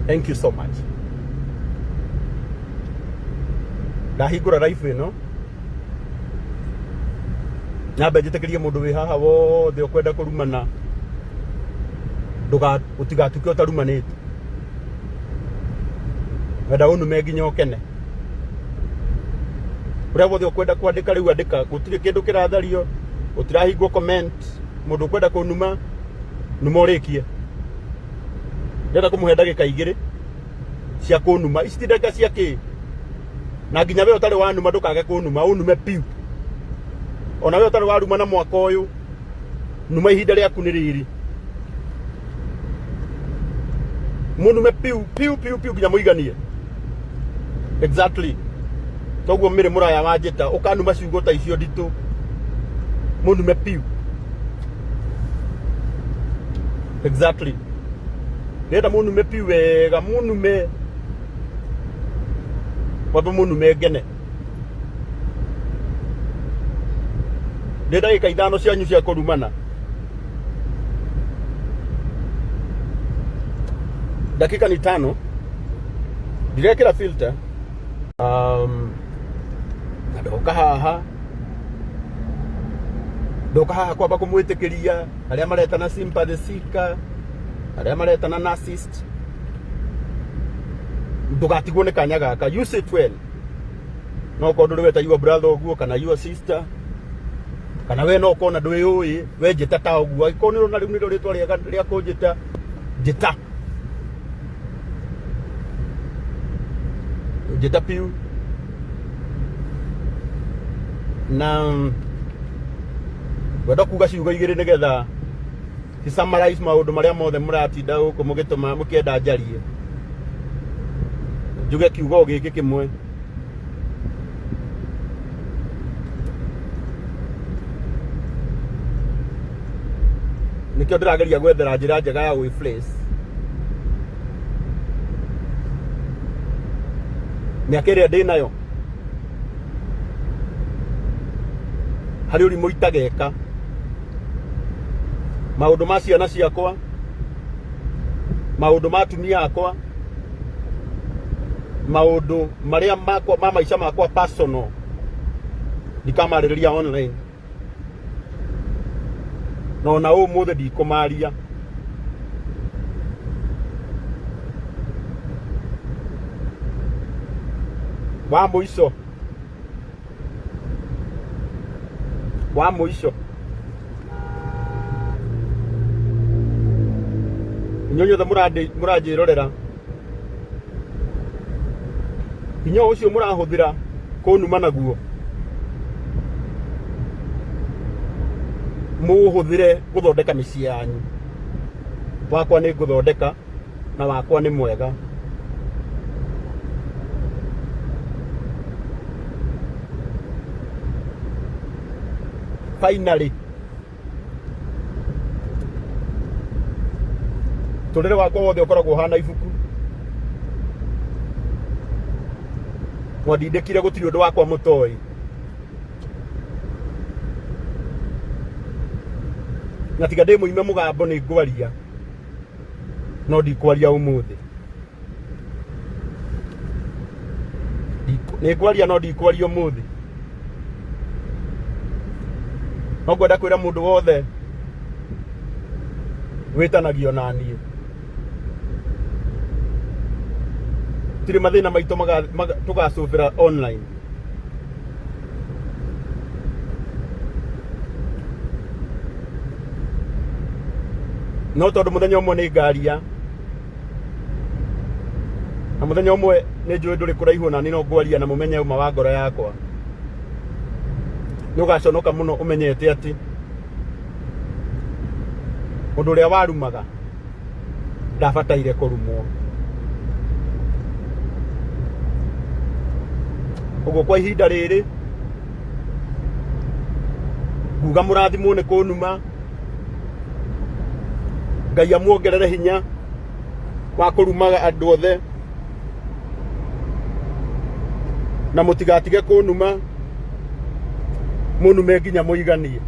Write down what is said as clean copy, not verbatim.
Thank you so much. Ndahingũra live ĩno nyambe njĩtĩkĩrie mũndũ wĩ haha wothe ũkwenda kũrumana ndũga ũtigatuke ũtarumanĩte. Wenda ũnume nginya ũkene. Ũrĩa wothe ũkwenda kwandĩka rĩu andĩka, gũtirĩ kĩndũ kĩrathario, gũtirahingwo comment. Mũndũ ũkwenda kũnuma numa ũrĩkie. Ndĩrenda kũmũhe ndagĩka igĩrĩ cia kũnuma. Ici ti ndagĩka cia kĩ na nginya we ũtarĩ wanuma ndũkage kũnuma, ũnume piu. Ona we ũtarĩ waruma na mwaka ũyũ, numa ihinda rĩaku nĩ rĩrĩ. Mũnume piu piu piu piu nginya mũiganie. Exactly. Toguo mĩrĩ mũraya wa njĩta ũkanuma ciugo ta icio nditũ, mũnume piu. Exactly. Ndĩrenda mũnume piu wega, mũnume mwambe mũnume ngene. Ndĩ ndagĩka ithano cianyu cia kũrumana. Dakika ni tano. Ndirekĩra filter. Na ndoka haha ndoka haha kwamba kũmwĩtĩkĩria arĩa maretana sympathy seeker, arĩa maretana narcissist, ndũgatigwo nĩ kanya gaka. Use it well. No korwo ndũrĩ weta your brother ũguo kana your sister kana we no ũkona ndwĩyũĩ, we njĩta ta ũguo. Angĩkorwo nĩ ũrona rĩu nĩrĩo rĩtwa rĩega rĩa kũnjĩta, njĩta njĩta piu. Na ngwenda kuga ciugo igĩrĩ nĩgetha ci summarize maũndũ marĩa mothe mũratinda gũkũ mũgĩtũma mũkĩenda njarie. Njuge kiugo gĩkĩ kĩmwe. Nĩkĩo ndĩrageria gwethera njĩra njega ya gwĩ place. Mĩaka ĩrĩa ndĩnayo harĩ ũrimũ itageka, maũndũ ma ciana ciakwa, maũndũ ma atumia akwa, maũndũ marĩa makwa ma maica makwa personal ndikamarĩrĩria online, na ona ũmũthĩ ndikũmaria. Wa mũico, wa mũico, inyuĩ inyuothe mũranjĩrorera, hinya ũcio mũrahũthĩra kũnuma naguo mũũhũthĩre gũthondeka mĩciĩ yanyu. Wakwa nĩ ngũthondeka na wakwa nĩ mwega. Finally tũrĩre wakwa wothe ũkoragwo ũhana ibuku. Mwandindĩkire gũtirĩ ũndũ wakwa mũtoĩ. Na tiga ndĩ mũime mũgambo nĩ ngwaria, no ndikwaria ũmũthĩ. Nĩ ngwaria no ndikwaria ũmũthĩ. No ngwenda kwĩra mũndũ wothe wĩtanagio na niĩ, tirĩ mathĩna maitũ tũgacũbĩra online. No tondũ mũthenya ũmwe nĩ ngaria, na mũthenya ũmwe nĩ njũĩ ndũrĩ kũraihu na niĩ no ngwaria na mũmenye ũma wa ngoro yakwa. Nĩ ũgaconoka mũno ũmenyete atĩ mũndũ ũrĩa warumaga ndabataire kũrumwo. Ũguo kwa ihinda rĩrĩ nguga mũrathimwo nĩ kũnuma, Ngai amuongerere hinya wa kũrumaga andũ othe, na mũtigatige kũnuma, mũnume nginya mũiganie.